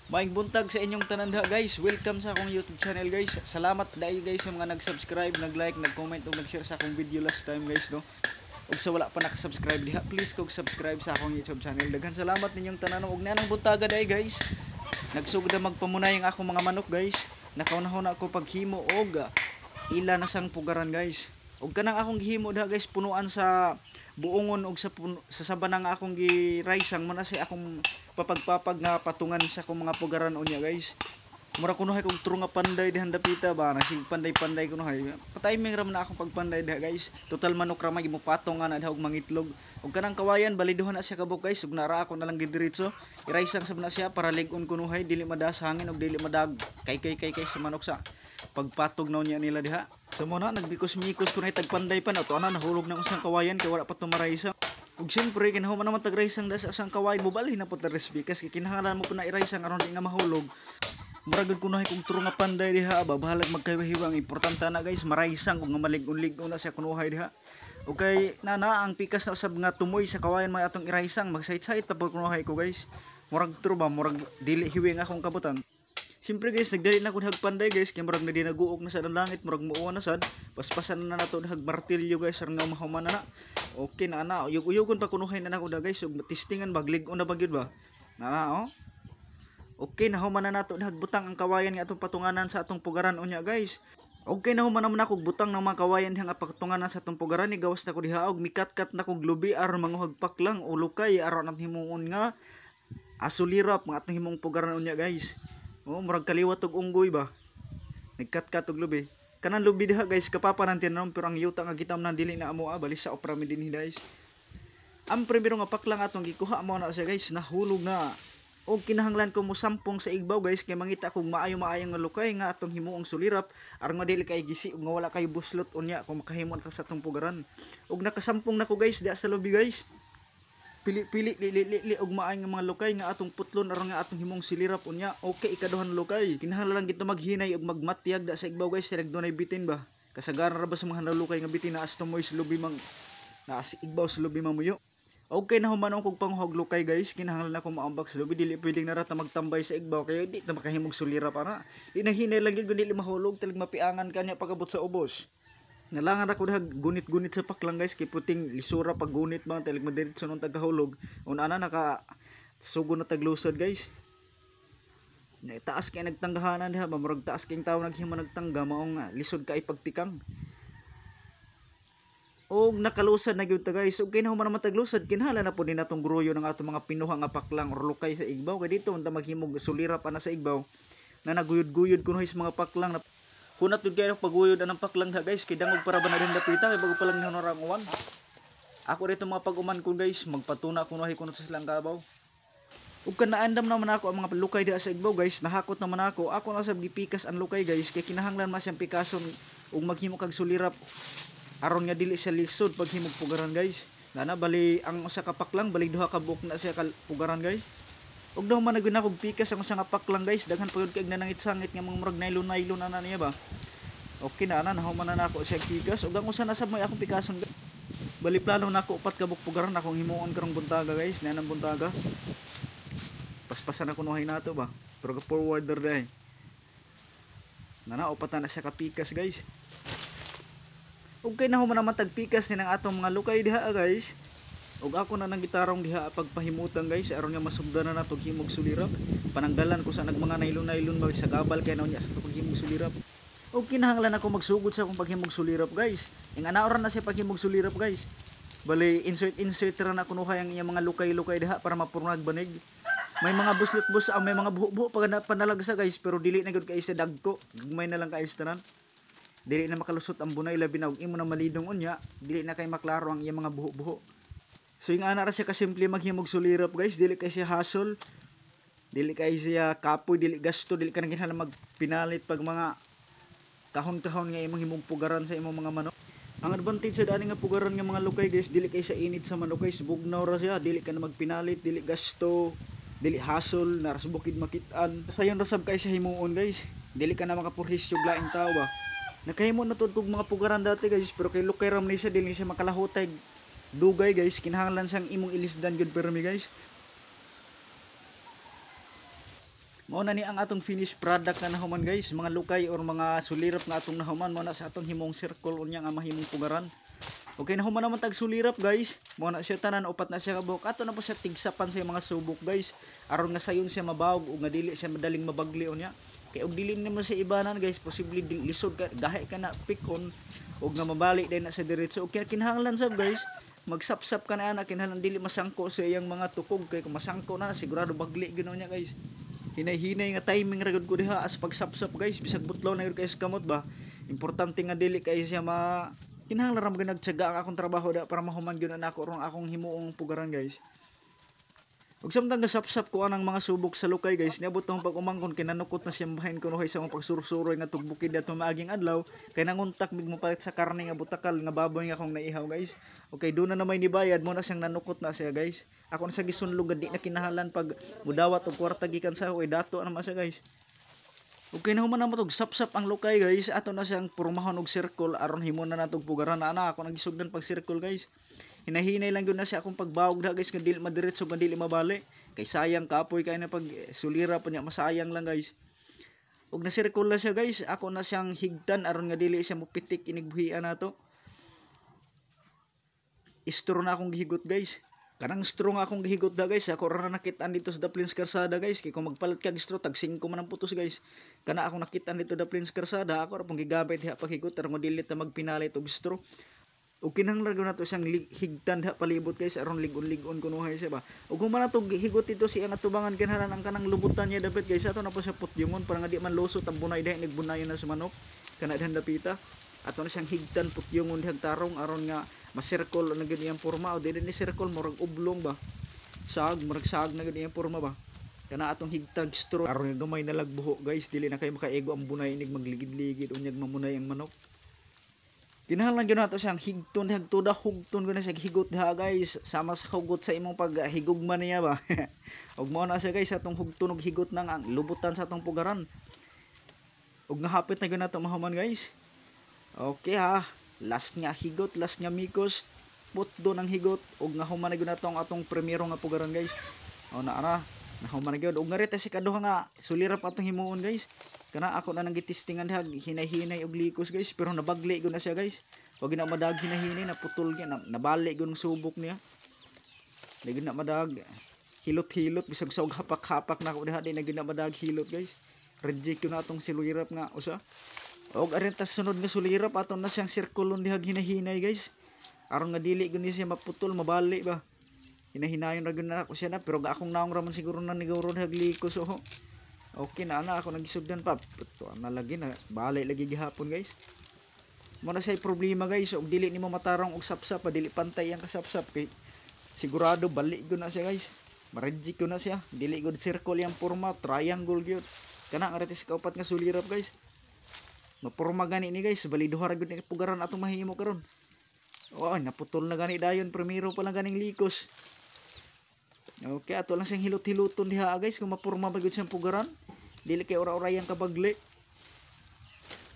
Maayong buntag sa inyong tanan diha, guys. Welcome sa akong YouTube channel, guys. Salamat dahil, guys, sa mga nag-subscribe, nag-like, nag-comment ug nag-share sa akong video last time, guys, no. Ug sa wala pa naka-subscribe diha, please kog subscribe sa akong YouTube channel. Daghan salamat ninyong tanan ug nanang buntaga dai, guys. Nagsugod na magpamunay ang akong mga manok, guys. Nakaunahon ako paghimo og ila na sang pugaran, guys. Ug kanang akong gihimo diha, guys, punuan sa buongon og sa saba nga akong giraysang mo na si akong papagpapag nga patungan sa akong mga pugaran unya, guys. Mura kunohay kog true nga panday dihan dapita ba, nasig panday-panday kunohay. Patiming ra man na akong pagpanday diha, guys. Total manok ra may patong nga na diha og mangitlog. Ug kanang kawayan baliduhan na siya kabuk, guys, ug nara ako na lang gidiretso. Iraysang sab na siya para lig-on kunohay, dili madas hangin ug dili madag kay kay kay kay sa manok sa pagpatog na unya nila diha. So mo na nagbikos-mikos kunohay tagpanday pa na to ana nahulog na usang kawayan kay wala pa tumaraysang. Ug siyempre kinahanglan naman tagraysang da sa usang kawayan, mobalhin na po ta resbikas kay kinahanglan mo po na iraysang aron di nga mahulog. Murag gud kunohay kog true nga panday diha ba, bahalag magkahiwa-hiwa, ang importante na, guys, maraysang ug nga malig-on-lig-on na siya kunohay diha. Okay, nana ang pikas na usab nga tumoy sa kawayan may atong iraysang, magsayit-sayit pa pud kunohay ko, guys. Murag true ba, murag dili hiwi nga akong kabutan. Siyempre, guys, nagdali na ko panday, guys, kay murag nadinaguok na sa langit, murag muo na sad. Paspasan na nato hag martilyo, guys, aron nga mahuman na na. Okay na ana, uyog-uyogon pa kunohay na nako da, guys, ug testingan ba lig-on na ba gyud ba. Na oh. Okay na human na nato hagbutang ang kawayan nga atong patunganan sa atong pugaran unya, guys. Okay na human naman ako butang ng mga kawayan nga patunganan sa atong pugaran, ni gawas na ko diha og mikat-kat na kog lubi aron manguhag paklang o lukay aron atong himuon nga asulirap nga atong himong pugaran unya, guys. Oh, murag kaliwat og unggoy ba. Nagkat-kat og lubi. Kanang lubi diha, guys, kapapan ang tinanom pero ang yuta nga gitam nang dili na amo ah, bali sa opra mi dinhi, guys. Ang primero nga paklang atong gikuha mo na siya, guys, nahulog na. Og kinahanglan ko mosampong sa igbaw, guys, kay mangita kog maayo-maayo nga lukay nga atong himuong sulirap aron nga dili kay gisi ug nga wala kay buslot unya kung makahimo ka sa atong pugaran. Og nakasampong nako, guys, diha sa lubi, guys. Pili-pili li li li, li og maayo nga mga lukay nga atong putlon aron nga atong himong silirap unya. Okay, ikaduhan lukay. Kinahanglan lang gito maghinay og magmatyag da sa igbaw, guys, sirag dunay bitin ba. Kasagaran ra ba sa mga nalukay nga bitin na asto moy sa lubi mang naa sa igbaw sa lubi mamuyo. Okay na humanong kog panguhag lukay, guys, kinahanglan ako maambak sa lubi, dili pwedeng narata magtambay sa igbaw kay di ta makahimog sulirap ana. Inahinay lang gyud dili mahulog, talag mapiangan kanya pagabot sa ubos. Nalangan ako diha gunit-gunit sa paklang, guys, kay puting lisura pag gunit ba talag madiretso nung tagahulog. Una ana naka sugo na taglusod, guys. Na taas kay nagtanggahanan diha ba, murag taas kay tawo naghimo nagtangga maong lisod kay pagtikang. Og nakalusad na gyud ta, guys. Og kinahuman naman taglusad, kinahanglan na pud ni natong gruyo ng atong mga pinuha nga paklang or lukay sa igbaw kay dito unta maghimog sulirap ana sa igbaw na naguyod-guyod kuno sa mga paklang na kunat gyud kayo paguyod anang paklang ha, guys, kay dangog para ba na rin dapita kay bago pa lang nihonor ang uwan. Ako rito mga pag-uman ko, guys, magpatuna kuno kuno sa silang kabaw. Ug kanaandam naman ako ang mga lukay diha sa igbaw, guys, nahakot naman ako. Ako na sab gipikas ang lukay, guys, kay kinahanglan man siyang pikason ug maghimo kag sulirap aron nga dili siya lisod paghimog pugaran, guys. Nana bali ang usa ka paklang bali duha ka buok na siya ka pugaran, guys. Ug daw man nagyud akong pikas ang usa nga paklang, guys, daghan pa gyud kay nanangit-sangit nga mga murag nylon-nylon ana niya ba. Okay na ana, nahuman na nako siya pikas ug ang usa na sab may akong pikason. Bali plano nako upat ka buok pugaran akong himuon karong buntaga, guys, na nang buntaga. Paspasan ako nuhay nato ba. Pero ga forwarder dai. Nana upat na siya ka pikas, guys. Ug kay nahuman naman tagpikas ni ng atong mga lukay diha, guys. Ug ako na nang gitarong diha pagpahimutan, guys, aron nga masugdan na nato himog sulirap. Pananggalan ko sa nagmanga nylon-nylon ba sa gabal kay na unya sa paghimog sulirap. Ug kinahanglan ako magsugod sa akong paghimog sulirap, guys. Ing ana na siya paghimog sulirap, guys. Bali insert insert ra na kunuhay ang iyang mga lukay-lukay diha para mapurnag banig. May mga buslot-bus, may mga buho-buho pa panalagsa, guys, pero dili na gyud kay sa dagko. Gugmay na lang kay tanan. Dili na makalusot ang bunay labi na og imo na malidong unya, dili na kay maklaro ang iyang mga buho-buho. So yung ana ra siya kasimple maghimog sulirap, guys, dili kay siya hassle. Dili kay siya kapoy, dili gasto, dili ka na kinahanglan magpinalit pag mga kahon-kahon nga imong himong pugaran sa imong mga manok. Ang advantage sa dani nga pugaran nga mga lukay, guys, dili kay sa init sa manok, guys, bugnaw ra siya, dili ka na magpinalit, dili gasto, dili hassle, nara sa bukid makit-an. Sayon ra sab kay siya himuon, guys. Dili ka na makapurhisyo laing tawo ba. Nakahimo na tuod kog mga pugaran dati, guys, pero kay lukay ra man ni siya, dili siya makalahutay dugay, guys, kinahanglan siyang imong ilisdan gyud permi, guys. Mao na ni ang atong finished product na nahuman guys, mga lukay or mga sulirap nga atong nahuman, mao na sa atong himong circle unya nga mahimong pugaran. Okay, nahuman naman tag sulirap guys. Mao na siya tanan, upat na siya kabuok. Ato na po siya tigsapan sa mga subok guys, aron nga sayon siya mabawog ug nga dili siya madaling mabagli unya. Kay og dili nimo siya ibanan guys, posible lisod ka gahi ka na pikon ug nga mabali din na sa diretso. Okay, kinahanglan sab guys, magsapsap ka na ana, kinahanglan dili masangko sa iyang mga tukog, kay kung masangko na sigurado bagli gyud niya guys. Hinay-hinay nga timing ra gud ko diha as pagsapsap guys, bisag butlaw na gyud kay sa kamot ba. Importante nga dili kay siya ma kinahanglan ra magud nagtiyaga ang akong trabaho da para mahuman gyud na ako rong akong himuong pugaran guys. Ug samtang gasapsap ko anang mga subok sa lukay guys, niabot tong pag-umangkon kinanukot na siya bahin kuno sa mga pagsursuroy nga tugbukid ato maaging adlaw, kay nanguntak mig mopalit sa karne nga butakal nga baboy nga akong naihaw guys. Okay, doon na namay nibayad mo na siyang nanukot na siya guys. Ako na sa gisunlog nga di na kinahalan pag mudawat og kwarta gikan sa ako, dato na man siya guys. Okay, nahuman na mo tog sapsap ang lukay guys, ato na siyang pormahon og circle aron himo na natog pugaran na ana. Ako nagisugdan pag circle guys. Hinahinay lang gyud na siya akong pagbawog na guys, nga dili madiretso nga dili mabali, kay sayang kapoy kay na pag sulira pa niya, masayang lang guys. Ug na circle na siya guys, ako na siyang higtan aron nga dili siya mopitik inig buhian nato. Straw na akong gihigot guys. Kanang straw nga akong gihigot da guys, ako ra na nakit-an dito sa Daplins Karsada guys, kay kung magpalit kag straw tag 5 man ang putos guys. Kana akong nakit-an dito Daplins Karsada, ako ra pong gigamit diha paghigot aron dili ta magpinalit og straw. Ug kinahanglan gyud nato siyang higtan diha palibot guys aron lig-on-lig-on kunuhay siya ba. Ug kung man nato higot dito siya nga tubangan kinahanglan ang kanang lubutan niya dapat guys, ato na po siya putyungon para nga di man lusot ang bunay diha nagbunayon na sa manok kana diha dapita. Ato na siyang higtan putyungon diha tarong aron nga ma-circle na gyud iyang porma, o dili ni circle murag oblong ba. Sag murag sag na gyud iyang porma ba. Kana atong higtan straw aron nga gamay na lagbuho guys, dili na kay makaego ang bunay inig magligid-ligid unyag mamunay ang manok. Kinahanglan gyud nato siyang higton hagtuda hugton gyud na siya higot diha guys, sama sa hugot sa imong paghigugma niya ba. Ug mao na siya guys atong hugton og higot nang ang lubutan sa atong pugaran. Ug nga hapit na gyud nato mahuman guys. Okay ha, last nga higot, last nga mikos, putdo ng higot ug nga human na gyud nato ang atong primero nga pugaran guys. O na ara, nahuman na gyud. Ug nga rita si kaduha nga sulirap atong himuon guys. Kana ako na nang gitistingan diha, hinay-hinay og likos guys, pero nabagli gyud na siya guys. Wag na madag hinahinay, naputol gyud, nabali gyud ang subok niya. Di gyud na madag hilot-hilot, bisag sa og hapak-hapak na ako diha, di na gyud na madag hilot guys. Reject gyud na atong sulirap nga usa. Og arin tas sunod nga sulirap aton na siyang sirkulon diha hinahinay guys. Aron nga dili gyud ni siya maputol, mabali ba. Hinahinayon ra gyud na ako siya na, pero akong naong ra man siguro na niguro diha likos oho. Okay na ana ako nagisugdan pa. Puto na lagi na bali lagi gihapon guys. Mo na siya problema guys, og dili nimo matarong og sapsap, dili pantay ang kasapsap kay sigurado bali gyud na siya guys. Ma-reject gyud na siya. Dili gud circle yang porma, triangle gyud. Kana nga reti sa kaupat nga sulirap guys. Maporma gani ni guys, bali duha ra gyud ni pugaran atong mahimo karon. Oh, naputol na gani dayon, primero pa lang ganing likos. Okay, ato lang siyang hilot-hiloton diha guys kung mapurma ba gyud siyang pugaran. Dili kay ora-orayang kabagli.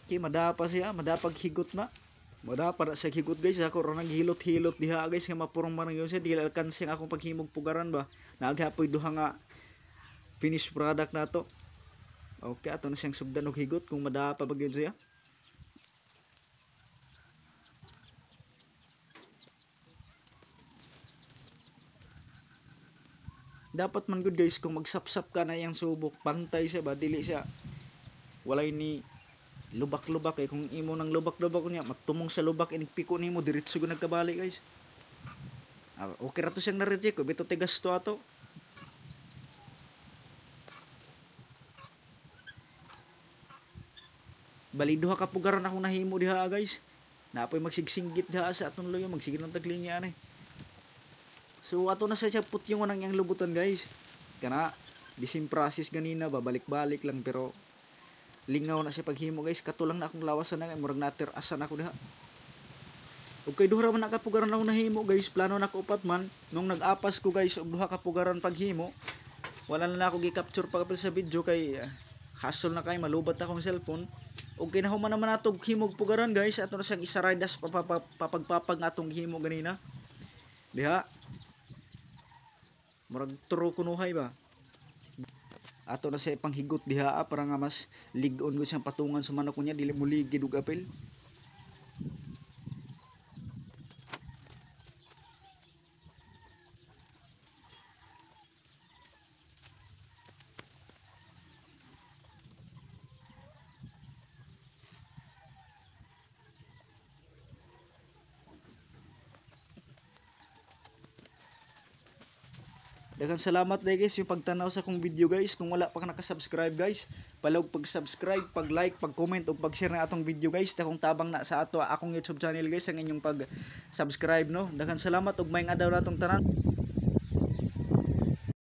Okay, madapa siya, madapag higot na. Madapa na siya higot guys. Ako ra naghilot-hilot diha guys nga mapurma na gyud siya. Dili alkanse ang akong paghimog pugaran ba. Naaghapoy duha nga finished product nato. Okay, ato na siyang sugdan og higot kung madapa ba gyud siya. Dapat man good guys kung magsapsap ka na iyang subok, pantay siya ba, dili siya walay ni lubak-lubak eh. Kung imo nang lubak-lubak niya, magtumong sa lubak inig piko nimo diretso gyud nagkabali guys. Okay ra to siyang na-reject, bito tigas to ato. Bali duha ka pugaran akong nahimo diha guys. Naapoy magsigsinggit diha sa atong luyo, magsigit lang taglinya ani. So ato na siya putyong nang iyang lubutan guys. Kana the same process ganina ba, balik-balik lang pero lingaw na siya paghimo guys. Katulang na akong lawasan na murag natir asan ako diha. Ug kay duha ra man nakapugaran akong nahimo guys, plano na ko upat man nung nag-apas ko guys og duha ka pugaran paghimo. Wala na ako gi-capture pa sa video kay hassle na kay malubat akong cellphone. Ug kinahuman naman ato himog pugaran guys, ato na siyang isaraydas papagpapag atong himo ganina. Diha murag true kunuhay ba. Ato na siya ipanghigot diha para nga mas lig-on gud siyang patungan sa manok niya, dili mo ligid og apil. Daghang salamat dai guys yung pagtanaw sa akong video guys. Kung wala pa ka naka-subscribe guys, palawg pag-subscribe, pag-like, pag-comment ug pag-share ng atong video guys. Dakong tabang na sa ato akong YouTube channel guys ang inyong pag-subscribe no. Daghang salamat ug maayong adlaw natong tanan.